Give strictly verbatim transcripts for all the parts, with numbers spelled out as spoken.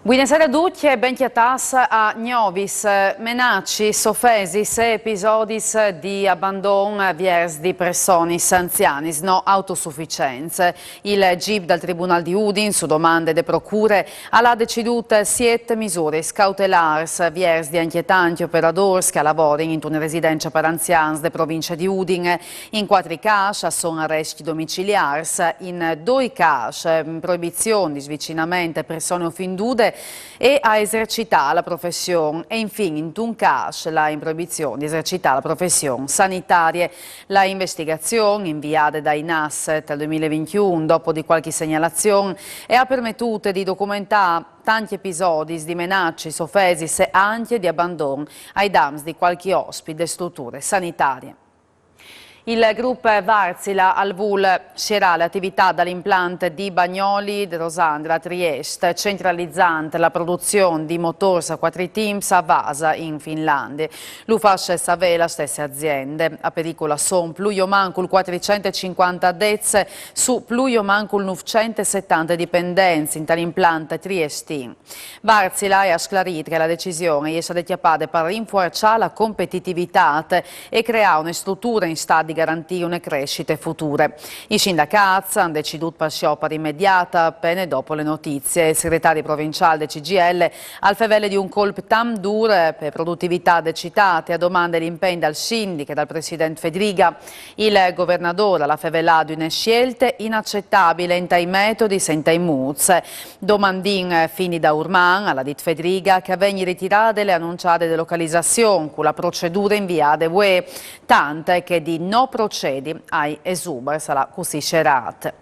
Buine sere a ducj e ben cjatâts a Gnovis. Menacis, ofesis e episodis di abandon viers di personis anzianis no autosufficients. Il gip dal Tribunâl di Udin, su domande de procure, al à decidût siet misuris cautelârs viers di ancje tancj operadôrs che a lavorin intune residence par anzians de provincie di Udin. In cuatri câs a son arescj domiciliârs, in doi câs, mm, proibizion di svicinament a persone ofindude e a esercitâ la profession, e infin intun câs la proibizion di esercitâ la profession sanitarie. La investigazion, inviade dai NAS tal doi mil e vincjun, dopo di cualchi segnalazion, e à permetût di documentâ tancj episodis di menacis, ofesis e ancje di abandon ai dams di cualchi ospit de struture sanitarie. Il grup Wärtsilä al vûl sierâ la ativitât dal implant di Bagnoli de Rosandra a Triest, centralizant la produzion di motôrs a cuatri timps a Vaasa in Finlandie. Lu fâs savê la stesse aziende. A pericul a son plui o mancul cuatricent e cincuante adets su plui o mancul nûfcent e setante dipendents intal implant triestin. Wärtsilä e à sclarît che la decision e je stade cjapade par rinfuarçâ la competitivitât e creâ une struture in stât di garantî une crescite future. I sindacâts a àn decidût par sciopar imediât a pene dopo la notizie. Il segretari provinciâl de C G I L al fevele di un colp tant dûr pe produtivitât de citât e al domande l'impegn dal sindic e dal president Fedriga. Il governadôr al à fevelât di une sielte inacetabile intai metodis e intai mûts. Domandìn, eh, fin di daurman, al à dit Fedriga, che a vegnin ritirade le anunziade delocalizazion cu la procedure inviade a Ue, tant che di no procedi ai esubers, al à cussì sierât.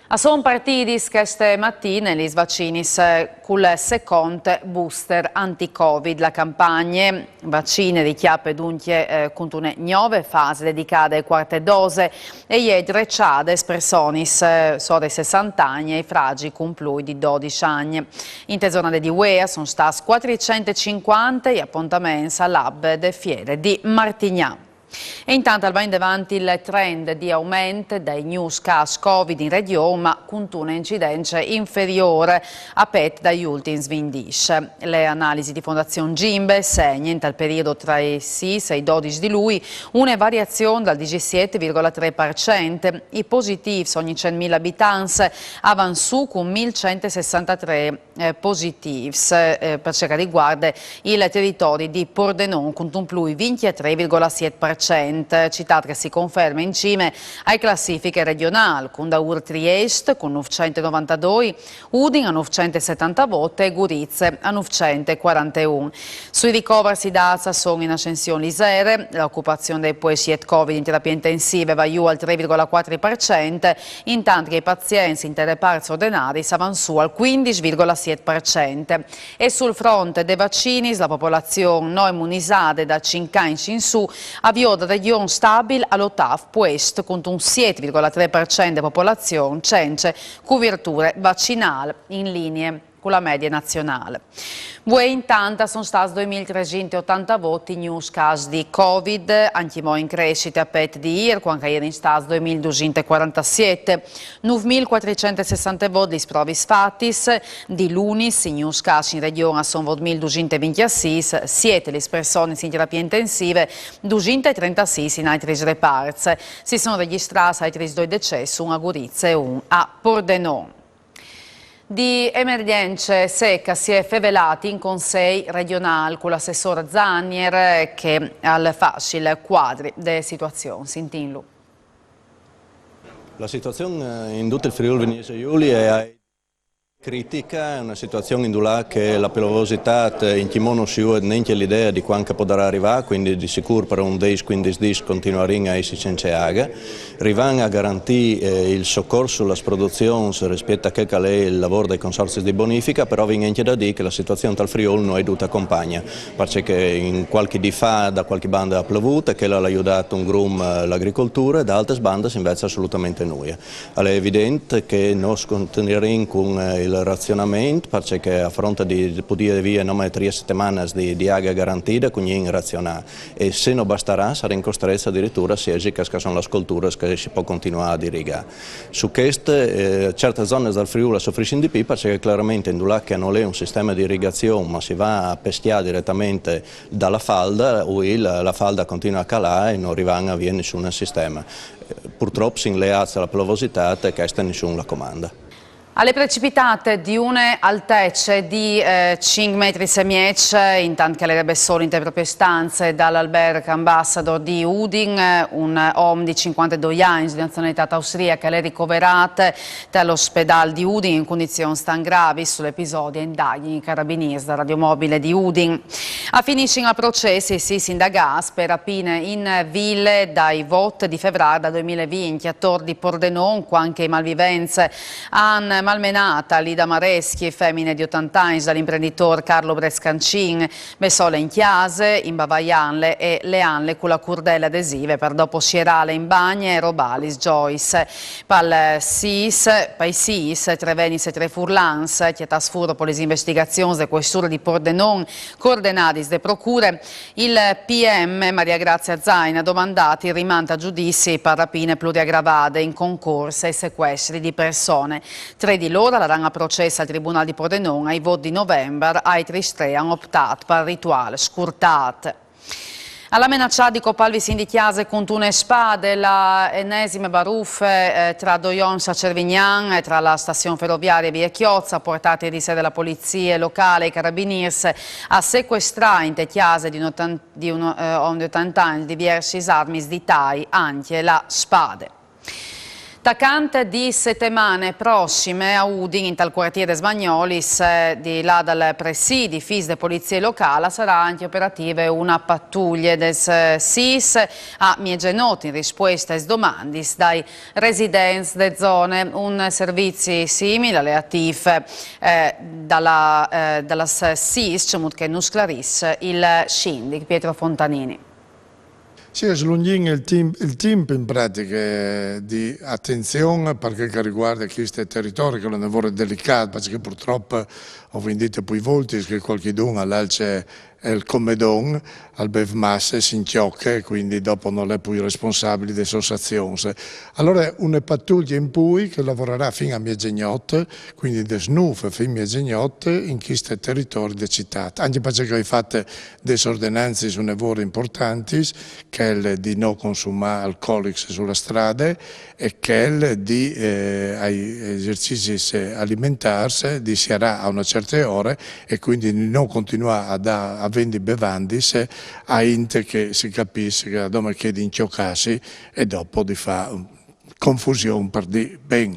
A son partidis cheste matine lis vacinis, eh, cul secont booster anti-Covid. La campagne vacinê e ricjape duncje, eh, cuntune gnove fase dedicade ae cuarte dose e e je dreçade aes personis, eh, sore i sessante agns e ai fragii cun plui di dodis agns. Inte zornade di vuê a son stâts cuatricent e cincuante i apontaments al hub de fiere di Martignà. E intant al va indevant il trend di aument dai gnûfs câs Covid in regjon, ma cuntune incidence inferiôr a pet dai ultins vincj dîs. La analisi di Fondazion Gimbe e segne, intal periodi tra i sîs e i dodis di Lui, une variazion dal disesiet virgule trê par cent. I positîfs ogni cent mil abitants a van sù cun mil cent e sessantetrê, eh, positîfs, eh, par ce che al rivuarde il teritori di Pordenon, cuntun plui vincjetrê virgule siet par cent, citât che si conferme in cime ae classifiche regjonâl, cun daûr Triest cun nûfcent e novantadoi, Udin a nûfcent e setantavot e Gurize a nûfcent e cuaranteun. Sui ricovars i dâts a son in ascension lizere, la ocupazion dai puescj Covid in terapie intensive e va jù al trê virgule cuatri par cent, intant che i pazients inte reparts ordenaris a van sù al cuindis virgule siet par cent. E sul front des vacinis, la popolazion no imunizade da cinc agns in sù a viôt la regjon stabil al otâf puest, cuntun siet virgule trê par cent de popolazion cence cuverture vacinâl, in linie cu la medie nazionâl. Vuê intant a son stâts doi mil tresinte e otantavot i gnûfs câs di Covid, ancjemò in crescite a pet di îr, cuant che a jerin stâts doi mil dusinte e cuarantesiet. Nûf mil cuatricent e sessantevot lis provis fatis, di lunis i gnûfs câs in regjon a son vot mil dusinte e vincjesîs, siet lis personis in terapie intensive, dusinte e trentasîs in altris reparts. Si son regjistrâts altris doi decès, un a Gurize e un a Pordenon. Di emergjence seche si è fevelât in Consei regjonâl cu l'assessôr Zanier, che al fâs il cuadri de situazion. Sintìnlu. La situazion, eh, in dut il Friûl Vignesie Julie e je critica, e je une situazion indulà che la plovositât, eh, ancjemò no si vûl nancje l'idee di cuant che e podarà rivâ, cuindi di sicûr par un dîs cuindis dîs continuarìn a jessi cence aghe. Rivìn a garantî, eh, il socors su lis produzions rispiet a chel che al è il lavôr dai consorzis di bonifiche, però vin ancje da dî che la situazion tal Friûl no je duta compagne, parcè che in cualchi dì fa da cualchi bande e à plovût e chel al à judât un grum, eh, la agricolture, da altris bandes invezit assolutamentri nuie. Al è evident che nô continuarìn cun, eh, Il razionament, parcè che a fronte di poder vivere nome trie settimane di, di aghe garantite, quindi in razionà. E se non basterà, saremo costretti addirittura, se esiste che sono le sculture, che si può continuare a irrigare. Su queste, eh, certe zone del Friuli soffriscono di più, perché chiaramente in là che non è un sistema di irrigazione, ma si va a peschiare direttamente dalla falda, o il, la falda continua a calare e non arriva a avere nessun sistema. Eh, purtroppo, se in le alza la plovosità, questa nessuno la comanda. Alle precipitate di une altece di eh, cinc metris e miec, intant che le rebe sol inte proprie stanze dal alberg Ambassador di Udin, un om di cinquantedoi agns di nazionalità austriaca l'è ricoverat tal ospedal di Udin in condizions tan gravis. Sul episodi a indaghin i carabiniers dal radiomobile di Udin. A finissin a procès i sis indagats per rapine in vile dai vot di fevrar dal duemilavint a tor di Pordenon, cuant che i malvivents a àn malmenât Lida Mareschi, femine di otante agns dal imprenditor Carlo Brescancin, bessole in cjase, imbavaianle e leanle cu la curdele adesive par dopo sierâle in bagne e robâ lis gjoiis. Pal sis, pai sis, tre venis e tre furlans, cjatâts fûr po lis investigazions de cuesture di Pordenon, coordenadis de procure, il PM Maria Grazia Zain à domandât il rimant a judizi par rapine pluriagravade in concors e secuestri di persone. Tre di lôr a laran a procès al Tribunâl di Pordenon ai vot di novembar, aitris tre a àn optât pal rituâl scurtât. Al à menaçât di copâ il vicin di cjase cuntune spade, la enesime barufe eh, tra doi oms a Cervignan e tra la stazion feroviarie e vie Chiozza, puartât ieri sere da la polizie locâl e i carabiniers a secuestrâ inte cjase di un, di un eh, om di otante agns diviersis armis di tai, ancje la spade. Tacant di setemane prossime a Udin, intal cuartier des Magnolis, eh, di là dal presidi fis de polizie locâl, a sarà ancje operative une patuglie des eh, sis a miezenot in rispueste aes domandis dai residents de zone. Un servizi simil al è atîf eh, da la, eh, da las sis, cemût che nus sclarìs il sindic Pietro Fontanini. Sì, slungjìn il timp, il timp in pratiche di atenzion par chel che al rivuarde chest teritori, che al è une vore delicât, parcè che purtrop o vin dite plui voltis che cualchidun al alce il comedon, al bêf masse, si incjoche, cuindi dopo nol è plui responsabil des sôs azions. Alore une patuglie in plui che lavorarà fin a miezegnot, cuindi des nûf fin miezegnot in chest teritori de citât, ancje parcè che o ai fat des ordenancis une vore impuartantis, chel di no consumâ alcolics su la strade e chel di eh, ai esercizis alimentârs di sierâ a une certe ore e cuindi di no continuâ a dâ, a vendi bevandis a int che si capìs che a dome chê di incjocâsi e dopo di fâ confusion, par dî ben.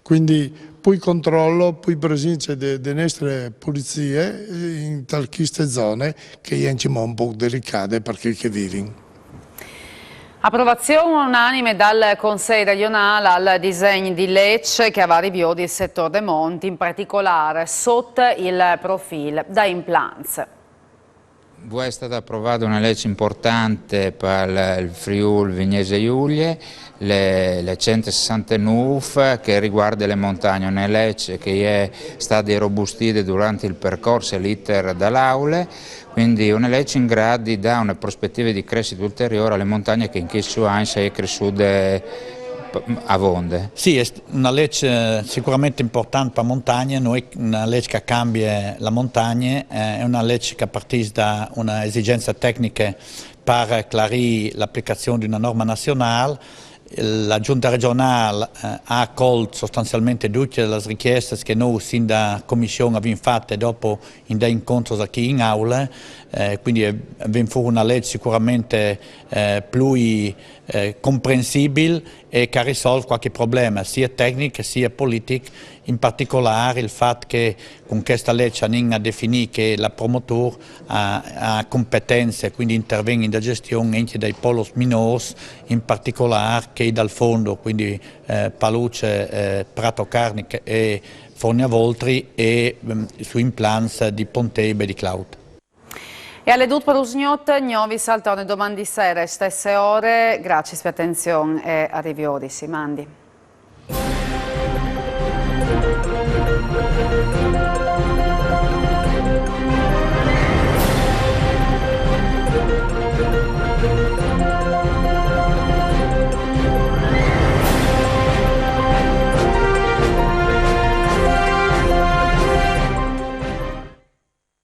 Cuindi plui control, plui presince de, de nestre polizie eh, intal cheste zone che e je ancjemò un pôc delicade par chei che a vivin. Aprovazion unanime dal Consei regjonâl al disegn di leç che al va a riviodi il setor de mont, in particolâr sot il profîl dai implants. Vuê e je stada aprovade une leç impuartante pal Friûl Vignesie Julie, le, le cent e sessantenûf, che e rivuarde le montagne, une leç che e je stade robustide durant il percors e l'iter da la Aule, cuindi une leç in grât di dâ une prospetive di cressite ulteriôr a le montagne che in chescj agns e je cressude avonde. Sì, e je une leç sigurementri impuartante pa montagne, no je une leç che e cambie la montagne, eh, e je une leç che e partìs da une esigjence tecniche par clarî la aplicazion di une norme nazionâl. La Gjunte regjonâl eh, e à acolt sostanzialmentri dutis lis richiestis che nô, sin da Comission, o vin fat dopo in dai incontris chi in Aule, eh, cuindi e ven fûr une leç sigurementri eh, plui eh, comprensibil e che e risolv cualchi probleme, sie tecnic che sie politic, in particolâr il fat che cun cheste leç o anìn a definî che la Promotur e à, e à competence, cuindi interven in la gjestion ancje dai polos minôrs, in particolâr chei dal Fondo, cuindi eh, Paluce, eh, Prato Carnic e Fornia Voltri e mm, sui implants di Pontebe e di Claut. E al è dut par usgnot, gnovis al torne doman di sere, stesse ore, graciis pe atenzion e a riviodisi, mandi.